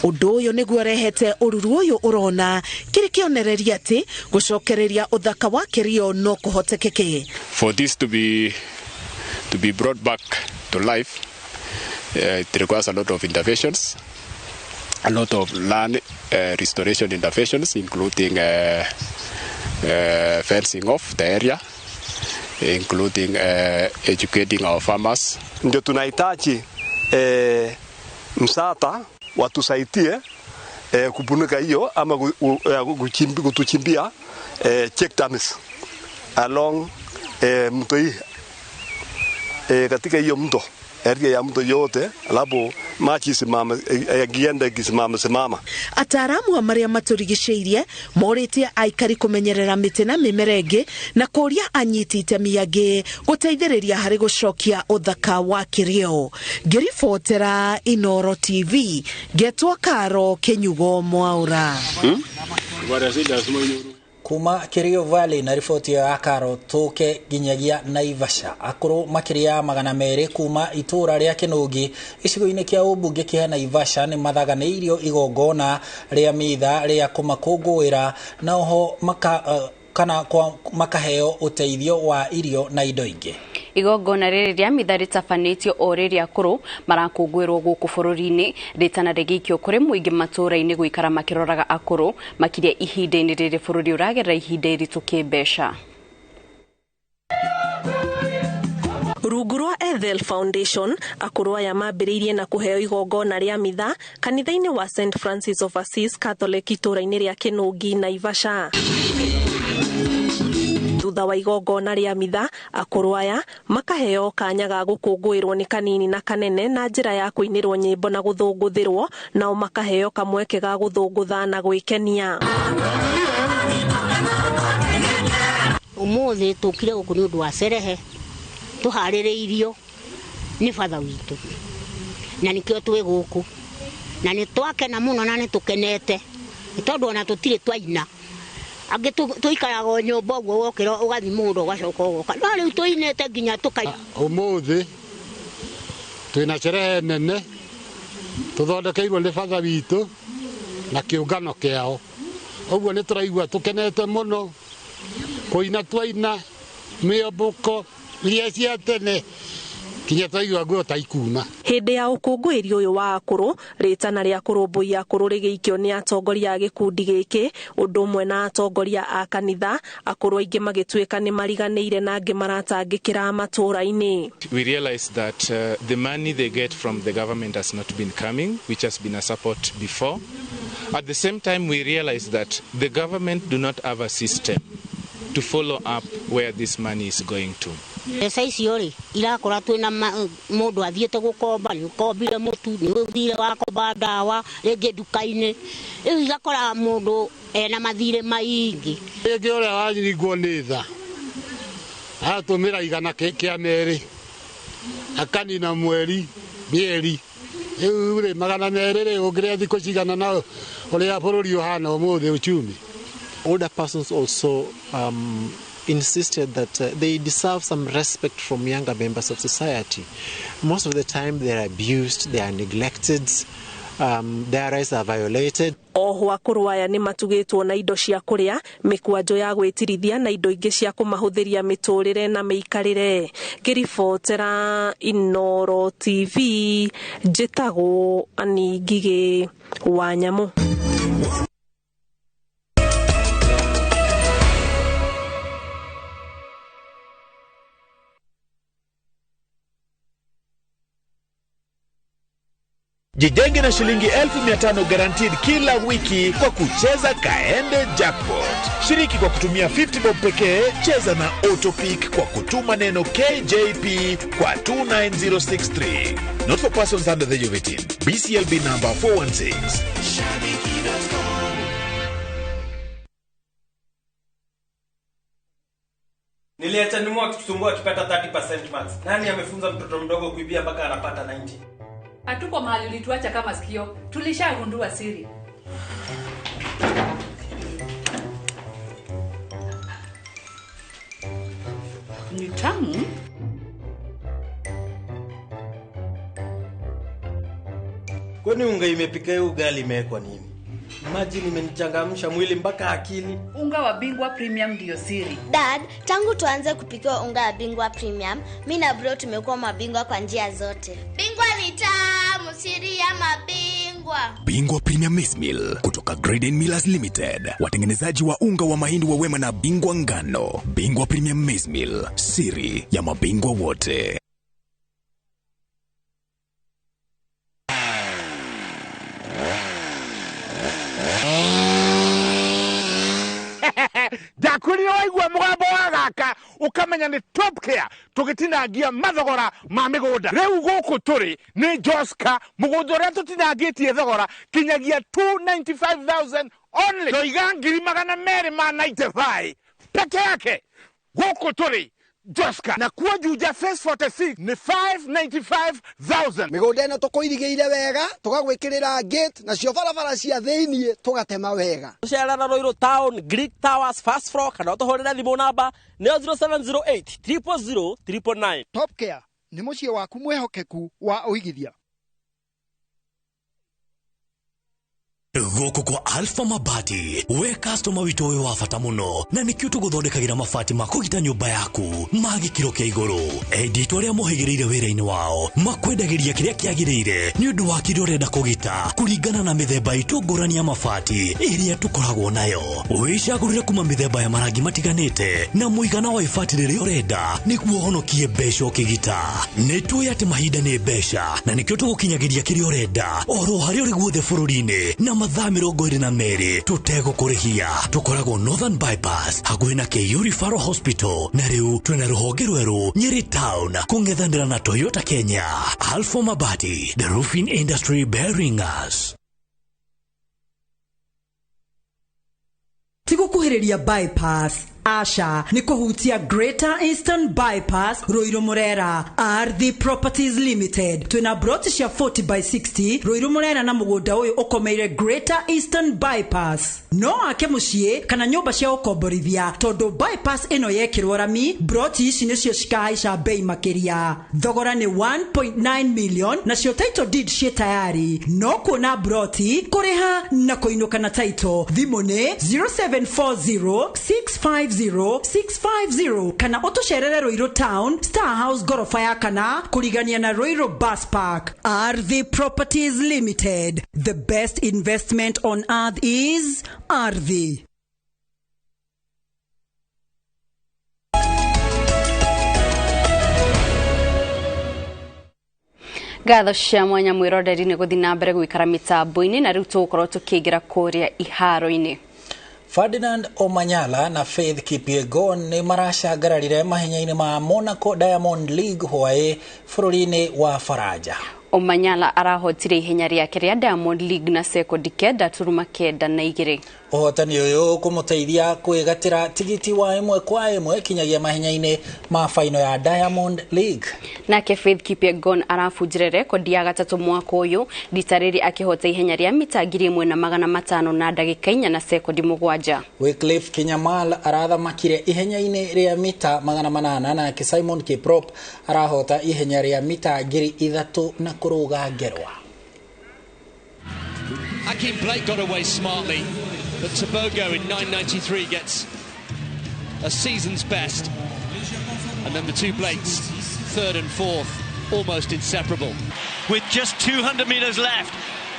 Ũndũ ũyũ nĩguo ũrehete ũruru ũyũ ũrona kĩrĩ kĩonereria atĩ gũcokereria ũthaka wa Kerio no kũhotekeke. For this to be brought back to life, it requires a lot of interventions, a lot of land restoration interventions, including fencing off the area, including educating our farmers. Ndio tunahitaji msaada watusaidie kupunuka hiyo ama kutuchimbia check dams along mto hii, katika hiyo mto, area ya mto yote, alafu maji simama yakienda ikisimama simama. Ataaramu a marĩa matũrigicĩirie morĩtie aikari kũmenyerera mĩtĩ na mĩmera ĩngĩ na kũria anyiti itemi angĩ gũteithĩrĩria harĩ gũcokia ũthaka wa Kerio. Ngĩribotera Inooro TV, ngetwo Karo Kĩnyugo Mwaura. Kuma Kerio Valley na riboti ya Karo tuke nginyagia Naivasha. Akũrũ makĩria 200 kuma itũra rĩa Kĩnũngi gĩcigo-inĩ kĩa ũmbunge kĩa Naivasha nĩ mathaganĩirio igongona rĩa mitha rĩa kũmakũngũĩra na oho makaheo ũteithio wa irio na indo ingĩ. Igongona rĩrĩ rĩa mitha rĩtabanĩtio o rĩrĩa akũrũ marakũngũĩrwo gũkũ bũrũri-inĩ, rĩtana rĩgĩikio kũrĩ mũingĩ matũũra-inĩ gũikara makĩroraga akũrũ makĩria ihinda-inĩ rĩrĩ bũrũri ũragerera ihinda iritũ kĩmbeca. Rungu rwa Ethel Foundation, akũrũ aya mambĩrĩirie na kũheo igongona rĩa mitha kanitha-inĩ wa St Francis of Assisi Catholic itũũra-inĩ rĩa Kĩnũngi, Naivasha. Thutha wa igongona rĩa mitha, akũrũ aya makaheo kanya ga gũkũngũĩrwo nĩ kanini na kanene na njĩra ya kũinĩrwo nyĩmbo na gũthũngũthĩrwo, nao makaheo kamweke ga gũthũngũtha na gwĩkenia. Ũmũthĩ tũkire gũkũ nĩ ũndũ wa cerehe tũharĩrĩirio nĩ batha witũ, na nĩkĩo twĩ gũkũ, na nĩ twakena mũno na nĩ tũkenete nĩ tondũ ona tũtirĩ twaina. Angĩ tũikaraga o nyũmba ũguo, wokĩra ũgathiĩ mũgũnda ũgacoka ũgoka, no rĩu tũinĩte nginya tũkaina. Ũmũthĩ twĩna sherehe nene tũthondekeirwo nĩ batha witũ na kĩũngano kĩao, ũguo nĩ tũraigua tũkenete mũno kũina twaina mĩombũko iria cia tene kinya twaigua nguo ta ikuma. Hĩndĩ ya ũkũngũĩri ũyũ wa akũrũ, rĩtana rĩa kũrũmbũiya akũrũ rĩgĩikio nĩ atongoria a gĩkundi gĩkĩ, ũndũ ũmwe na atongoria a kanitha, akũrũ aingĩ magĩtuĩka nĩ mariganĩire na angĩ maratangĩkĩra matũũra-inĩ. We realize that the money they get from the government has not been coming, which has been a support before. At the same time, we realize that the government do not have a system to follow up where this money is going to. Mbeca icio rĩ irakora twĩna mũndũ athiĩte gũkomba, nĩ ũkombire mũtu, nĩ ũthire wakomba ndawa rĩngĩ nduka-inĩ, rĩu igakora mũndũ ena mathirĩ maingĩ. Rĩngĩ ũrĩa wanyingwo nĩ tha aratũmĩra 102 akanina mweri mĩeri, rĩu rĩ 200 rĩ ũngĩrĩa thikũ cigana na ũrĩa bũrũri ũhana ũmũthĩ uchumi. Older persons also insisted that they deserve some respect from younger members of society. Most of the time they are abused, they are neglected, their rights are violated. Oho akũrũ aya nĩ matugĩtwo na indo cia kũrĩa, mĩkwanjo ya gwĩtirithia na indo ingĩ cia kũmahũthĩria mĩtũrĩre na mĩikarĩre. Ngĩribotera Inooro TV, njĩtagwo Annie Ngigĩ wa Nyamũ. Jijenge na shilingi 1500 guaranteed kila wiki kwa kucheza Kaende Jackpot. Shiriki kwa kutumia 50 bob pekee. Cheza na Autopick kwa kutuma neno KJP kwa 29063. Not for persons under the age of 18. BCLB number 416. Niliacha nimu akitusumbua akipata 30% marks. Nani amefunza mtoto mdogo kuibia mpaka anapata 90? Hatuko mahali ulituacha kama sikio. Tulishagundua siri. Ni tamu. Kwani unga imepika hiyo ugali imewekwa nini? Imagine imenichangamsha mwili mpaka akili. Unga wa Bingwa Premium ndio siri. Dad, tangu tuanze kupikiwa unga wa Bingwa Premium, mi na bro tumekuwa mabingwa kwa njia zote. Bingwa ni tamu, siri ya mabingwa. Bingwa Premium Maize Meal kutoka Graden Millers Limited, watengenezaji wa unga wa mahindi wa Wema na Bingwa Ngano. Bingwa Premium Maize Meal, siri ya mabingwa wote. Ndakwĩrire waigua mũgambo wa gaka ũkamenya nĩ Top Care tũgĩtinangia mathogora ma mĩgũnda. Rĩu gũkũ tũrĩ nĩ Joska, mũgũnda ũrĩa tũtinangĩtie thogora kinyagia 295,000 only. Ndoiga 295 peke yake. Gũkũ tũrĩ Joska, na kuo Juja phase 46 nĩ 595,000. Mĩgũnda ĩno tũkũirigĩire wega, tũgagwĩkĩrĩra gate, nacio barabara cia thĩiniĩ tũgatema wega. Tũcerera Ruiru Town, Greek Towers, first floor, kana ũtũhũrĩre thimũ namba nĩyo 0708 000 999. Top Care nĩ mũciĩ waku mwĩhokeku wa ũigithia. Gũkũ kwa Alpha Mabati, we customer witũ wĩ wa bata mũno, na nĩkĩo tũgũthondekagĩra mabati ma kũgita nyũmba yaku ma gĩkĩro kĩa igũrũ. Endi arĩa mohĩgĩrĩire wĩra-inĩ wao makwendagĩria kĩrĩa kĩagĩrĩire nĩ ũndũ wa kĩrĩa ũrenda kũgita kũringana na mĩthemba itũ ngũrani ya mabati ĩrĩa tũkoragwo nayo. Wĩcagũrĩre kuma mĩthemba ya marangi matiganĩte na mũigana wa ibati rĩrĩa ũrenda nĩguo ũhonokie mbeca ũkĩgita. Nĩ tũĩ atĩ mahinda nĩ mbeca na nĩkĩo tũgũkinyagĩria kĩrĩa ũrenda oro harĩa ũrĩ guothe bũrũri-inĩ na mathaa 22 tũtegũkũrĩhia. Tũkoragwo Northern Bypass hakuhĩ na KU Referral Hospital, na rĩu twĩna rũhonge rwerũ Nyeri Town kũng'ethanĩra na Toyota Kenya. Alpha Mabati, the roofing industry bearing us. Ti gũkuhĩrĩria bypass, aca nĩ kũhutia Greater Eastern Bypass Ruiru Murera. Ardhi Properties Limited twĩna broti cia 40 by 60 Ruiru Murera na mũgũnda ũyũ ũkomeire Greater Eastern Bypass. No ake mũciĩ kana nyũmba cia ũkomborithia tondũ bypass ĩno yekĩrwo rami broti ici nĩcio cikahaica bei makĩria. Thogora nĩ 1.9 million nacio title deed ciĩ tayari. No kuona broti kũrĩha na kũinũka na title. Thimũ nĩ 0740 650 650 kana ũtũcerere Ruiru Town Star House gorofa ya kana kũrigania na Ruiru Bus Park. Ardhi Properties Limited, the best investment on earth is Ardhi. Ngatho cia mwanya mwĩroreri nĩ gũthiĩ na mbere gũikara mĩtambo-inĩ na rĩu tũgũkorwo tũkĩingĩra kũrĩa iharo-inĩ. Ferdinand Omanyala na Faith Kipyegon nĩ maracangararire mahenya-inĩ ma Monaco Diamond League hwaĩ bũrũri-inĩ wa Faranja. Omanyala arahotire ihenya rĩake rĩa Diamond League na sekondi 9.92. Ũhotani ũyũ kũmũteithia kwĩgatĩra tigiti wa 1-1 kinyagia mahenya-inĩ ma faino ya Diamond League. Nake Faith Kipyegon arabunjire rekondi ya gatatũ mwaka ũyũ rita rĩrĩ akĩhota ihenya rĩa mita 1500 na ndagĩka 4 na sekondi 7. Wycliffe Kinyamal arathamakire ihenya-inĩ rĩa mita 800 nake Simon Kiprop arahota ihenya rĩa mita 3000 na kũrũga ngerwa. Akeem Blake got away smartly, but Tebogo in 9.93 gets a season's best. And then the two Blakes, third and fourth, almost inseparable. With just 200 metres left,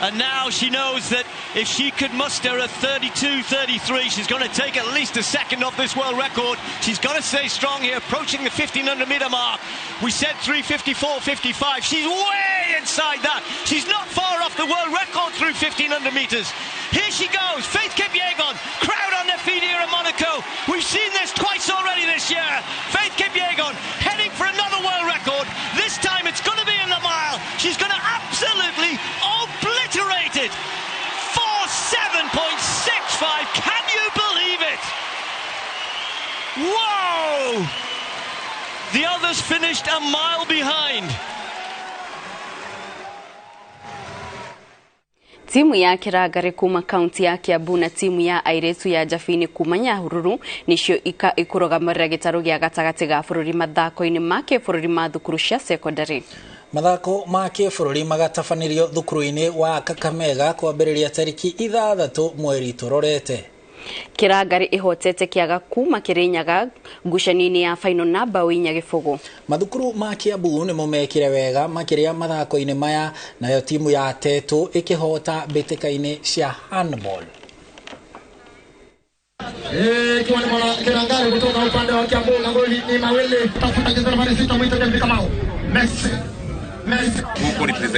And now she knows that if she could muster a 32.33, she's going to take at least a second off this world record. She's got to stay strong here, approaching the 1500 meter mark. We said 3:54.55. She's way inside that. She's not far off the world record through 1500 meters. Here she goes, Faith Kipyegon. Crowd on their feet here in Monaco. We've seen this twice already this year. Faith Kipyegon heading for another world record. This time it's going to be in the mile. She's going to absolutely obliterate it. 47.65. Can you believe it? Whoa! The others finished a mile behind. Timu ya Kiragari kuma kaunti ya Kiambu na timu ya airetu ya Jabini kuma Nyahururu nicio ikurugamirira gitaru gia gatagati ga bururi mathako-ini ma kĩbũrũri ma thukuru cia sekondari. Mathako ma kĩbũrũri magatabanĩrio thukuru-inĩ wa Kakamega kwambĩrĩria tariki 6 mweri tũrorete. Kirangari ihotete kiaga kuma Kirinyaga ngucanio-inĩ ya final na bao 4-0. Mathukuru ma Kiambu nĩmo mekire wega makĩria mathako-inĩ maya, nayo timu ya Tetu ĩkĩhota mbĩtĩka-inĩ cia handball. Ikiwa ni mwana Kirangari kutoka upande wa Kiambu na goli ni mawili, tafuta jezi nambari 6 mwite David Kamau. Messi Messi.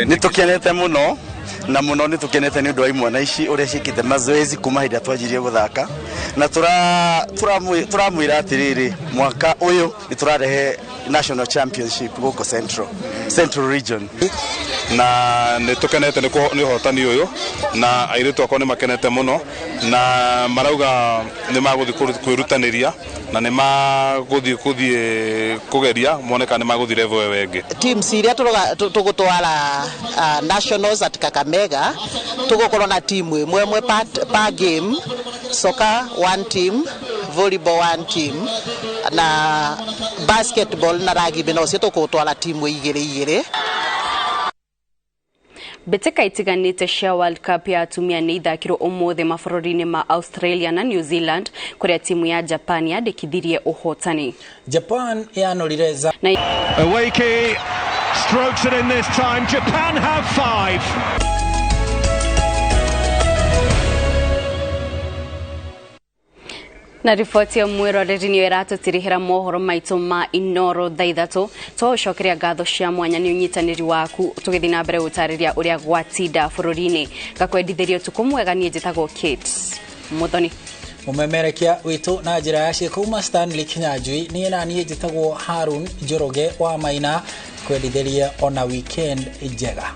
Nĩtũkenete mũno na muno nĩ tũkenete nĩ ũndũ wa imwana ici ũrĩa ciĩkĩte mazoezi kuma hĩndĩ ĩrĩa twanjirie gũthaka, na tũramwĩra atĩrĩrĩ, mwaka ũyũ nĩ tũrarehe national championship gũkũ Central Region. Na nĩ tũkenete nĩ ũhotani ũyũ, na airĩtu akwa nĩ makenete mũno, na marauga nĩ magũthiĩ kwĩrutanĩria na nĩ magũthiĩ kũthiĩ kũgeria mone kana nĩ magũthiĩ level ĩyo ĩngĩ. Teams iria tũgũtwara nationals at Kakamega tũgũkorwo na timu ĩmwe ĩmwe per game, soccer one team, volleyball one team, na basketball na rugby no cio tũgũtwara timu igĩrĩ igĩrĩ. Mbĩtĩka itiganĩte cia World Cup ya atumia nĩ ithakirwo ũmũthĩ mabũrũri-inĩ ma Australia na New Zealand kũrĩa timu ya Japan yandĩkithirie ũhotani. Japan yanorire za Awaki strokes it in this time. Japan have 5. Na riboti ya mwiroreri niyo ĩratũtirihĩra mohoro maitũ ma Inoro thaa 3. Twaũcokeria ngatho cia mwanya nĩ ũnyitanĩri waku tũgĩthiĩ na mbere gũtarĩria ũrĩa gwatinda bũrũri-inĩ. Ngakwendithĩria ũtukũ mwega, niĩ njĩtagwo Kate Muthoni. Mũmemerekia witũ na njĩra ya ciĩko kuma Stanley Kinyanjui, niĩ na niĩ njĩtagwo Harun Njoroge wa Maina, kwendithĩria ona weekend njega.